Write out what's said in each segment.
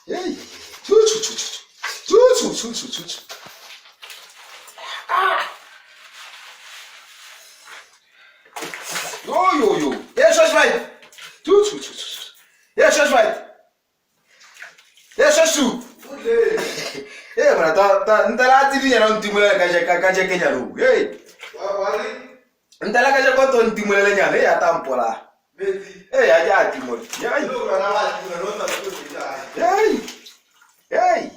Hey. Chu chu chu chu. Chu chu chu chu chu chu. Ah. Yo yo yo. Ye shush right. Chu chu chu chu. Ye shush right. Ye shush chu. Hey bana ta ta ntala tsidinyana o ntimolela ka ka ka jekenya lo. Hey. Ntala ka jeko to ntimolela nyana e ya tampola. Hey, a ke a timola. Hey. Hey. Hey.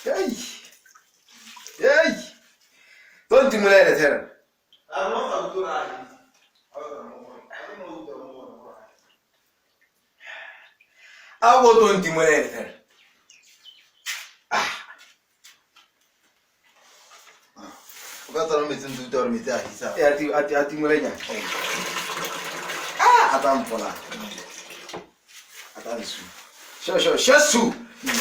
Hey. Hey. To ntimolele thera. A go to ntimolele thera. O ka tsena metsing ntse utlwa gore metsi a hisa. E a ti- a ti- a timolenyana. Ah, a tla mpola. A tla nsu. Sho sho shesu.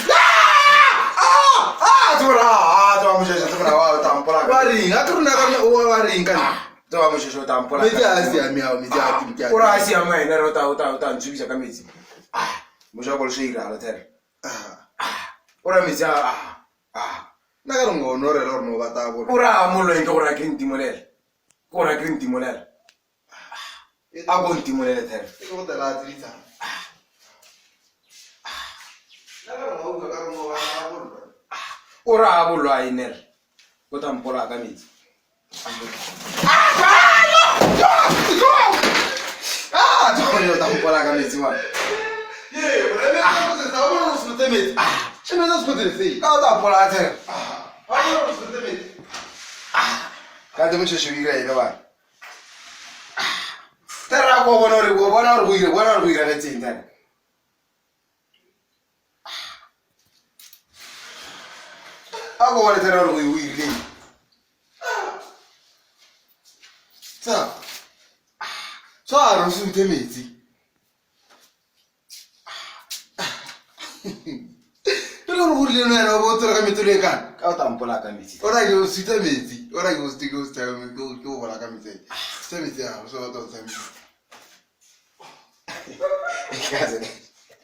Ah! Ah! Ah, tsora, ah, tsora moshesho, tsora wa ta mpola. Wa reng? A ke rona ka rona o wa reng ka nna? Tsora moshesho ta mpola. Metsi a siame ao, metsi a ke O ra siama ena re o ta o ta o ta ntsubisa ka metsi. Ah, moshako le shoira la thera. Ah. O ra metsi a ah. Ah. Nna ka re ngono rela gore no batla O ra mollo eng ke gore a ke ntimolele. Ke gore a ke ntimolele. A ko ntimolele thera. E ke go tela a tsiditsa. Nna ka re ngwa utlwa ka re no batla bollo. O ra bollo a enela. O tla mpola ka metsi. Ah, tsone o tla mpola ka metsi wa. Ye, o re metsi go setsa o bona o se metsi. Ah, She metsi se khotse se. ka o tla mpola thera. Ah, o bona o se metsi. Ka te mosheshe o ira ene bana. Thera ko bona gore go bona gore go ire bona gore go iragetseng thera. A ko bone thera gore go irileng. Tsa. Tshwara o se uthe metsi. E le gore go rile wena o bo o tswela ka metsi o le e kana. Ka o tla mpola ka metsi. O ra ke o sutha metsi. O ra ke o ke o sutha ke o ke o bola ka metsi. Sutha metsi a o se batla go tsaya metsi. Kaze.